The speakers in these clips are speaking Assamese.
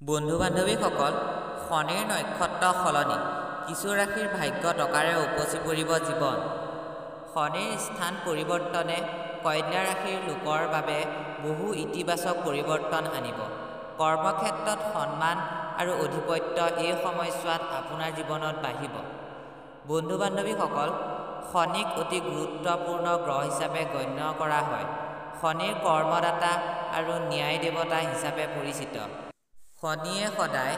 বন্ধু-বান্ধৱীসকল, শনিৰ নক্ষত্ৰ সলনি, কিছু ৰাশিৰ ভাগ্য টকাৰে উপচি পৰিব জীৱন। শনিৰ স্থান পৰিৱৰ্তনে কন্যা ৰাশিৰ লোকৰ বাবে বহু ইতিবাচক পৰিৱৰ্তন আনিব। কৰ্মক্ষেত্ৰত সন্মান আৰু আধিপত্য এই সময়ছোৱাত আপোনাৰ জীৱনত বাঢ়িব। বন্ধু-বান্ধৱীসকল, শনিক অতি গুৰুত্বপূৰ্ণ গ্ৰহ হিচাপে গণ্য কৰা হয়। শনিৰ কৰ্মদাতা আৰু ন্যায় দেৱতা হিচাপে পৰিচিত। শনিয়ে সদায়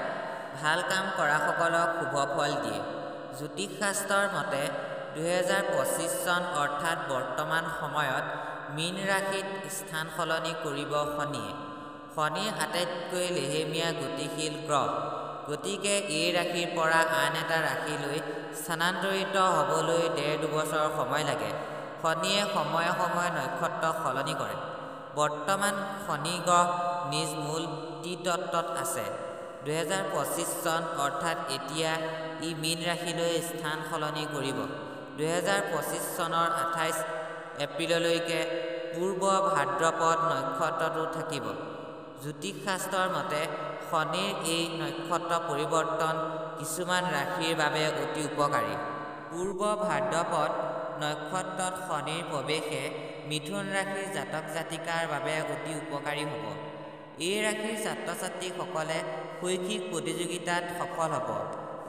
ভাল কাম কৰাসকলক শুভ ফল দিয়ে। জ্যোতিষ শাস্ত্ৰৰ মতে 2025 চন অৰ্থাৎ বৰ্তমান সময়ত মীন ৰাশিত স্থান সলনি কৰিব শনিয়ে। শনি আটাইতকৈ লেহেমীয়া গতিশীল গ্ৰহ। গতিকে এই ৰাশিৰ পৰা আন এটা ৰাশিলৈ স্থানান্তৰিত হ'বলৈ ডেৰ-দুবছৰ সময় লাগে। শনিয়ে সময়ে সময়ে নক্ষত্ৰ সলনি কৰে। বৰ্তমান শনি গ্ৰহ নিজ মূল ত্ৰিতত্ত্বত আছে। 2025 চন অৰ্থাৎ এতিয়া ই মীন ৰাশিলৈ স্থান সলনি কৰিব। 2025 চনৰ 28 এপ্ৰিললৈকে পূৰ্ব ভাদ্ৰপদ নক্ষত্ৰতো থাকিব। জ্যোতিষ শাস্ত্ৰৰ মতে শনিৰ এই নক্ষত্ৰ পৰিৱৰ্তন কিছুমান ৰাশিৰ বাবে অতি উপকাৰী। পূৰ্ব ভাদ্ৰপদ নক্ষত্ৰত শনিৰ প্ৰৱেশে মিথুন ৰাশিৰ জাতক-জাতিকাৰ বাবে অতি উপকাৰী হ'ব। এই ৰাশিৰ ছাত্ৰ-ছাত্ৰীসকলে শৈক্ষিক প্ৰতিযোগিতাত সফল হ'ব।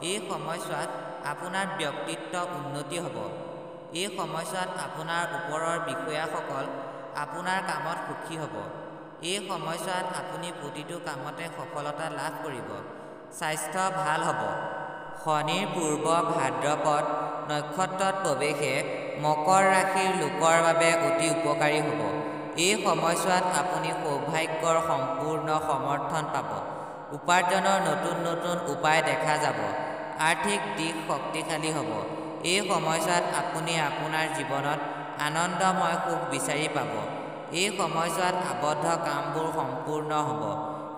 এই সময়ছোৱাত আপোনাৰ ব্যক্তিত্ব উন্নতি হ'ব। এই সময়ছোৱাত আপোনাৰ ওপৰৰ বিষয়াসকল আপোনাৰ কামত সুখী হ'ব। এই সময়ছোৱাত আপুনি প্ৰতিটো কামতে সফলতা লাভ কৰিব। স্বাস্থ্য ভাল হ'ব। শনিৰ পূৰ্ব ভাদ্ৰপদ নক্ষত্ৰত প্ৰৱেশে মকৰ ৰাশিৰ লোকৰ বাবে অতি উপকাৰী হ'ব। এই সময়ছোৱাত আপুনি সৌভাগ্যৰ সম্পূৰ্ণ সমৰ্থন পাব। উপাৰ্জনৰ নতুন নতুন উপায় দেখা যাব। আৰ্থিক দিশ শক্তিশালী হ'ব। এই সময়ছোৱাত আপুনি আপোনাৰ জীৱনত আনন্দময় সুখ বিচাৰি পাব। এই সময়ছোৱাত আবদ্ধ কামবোৰ সম্পূৰ্ণ হ'ব।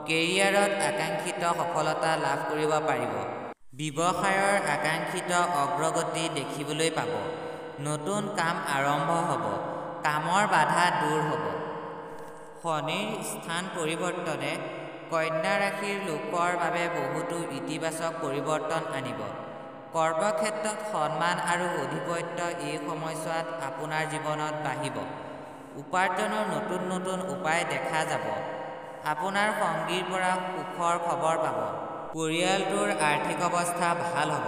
কেৰিয়াৰত আকাংক্ষিত সফলতা লাভ কৰিব পাৰিব। ব্যৱসায়ৰ আকাংক্ষিত অগ্ৰগতি দেখিবলৈ পাব। নতুন কাম আৰম্ভ হ'ব। কামৰ বাধা দূৰ হ'ব। শনিৰ স্থান পৰিৱৰ্তনে কন্যা ৰাশিৰ লোকৰ বাবে বহুতো ইতিবাচক পৰিৱৰ্তন আনিব। কৰ্মক্ষেত্ৰত সন্মান আৰু আধিপত্য এই সময়ছোৱাত আপোনাৰ জীৱনত বাঢ়িব। উপাৰ্জনৰ নতুন নতুন উপায় দেখা যাব। আপোনাৰ সংগীৰ পৰা সুখৰ খবৰ পাব। পৰিয়ালটোৰ আৰ্থিক অৱস্থা ভাল হ'ব।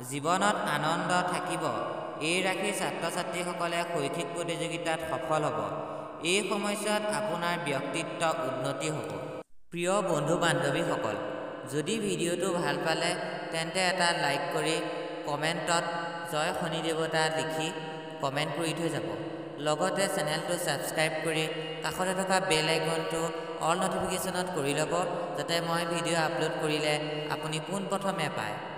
জীৱনত আনন্দ থাকিব। এই ৰাশিৰ ছাত্ৰ-ছাত্ৰীসকলে শৈক্ষিক প্ৰতিযোগিতাত সফল হ'ব। এই সময়ছোৱাত আপোনাৰ ব্যক্তিত্ব উন্নতি হ'ব। প্ৰিয় বন্ধু-বান্ধৱীসকল, যদি ভিডিঅ'টো ভাল পালে তেন্তে এটা লাইক কৰি কমেণ্টত জয় শনি দেৱতা লিখি কমেণ্ট কৰি থৈ যাব। লগতে চেনেলটো ছাবস্ক্ৰাইব কৰি কাষতে থকা বেল আইকনটো অল ন'টিফিকেশ্যনত কৰি ল'ব, যাতে মই ভিডিঅ' আপলোড কৰিলে আপুনি পোনপ্ৰথমে পায়।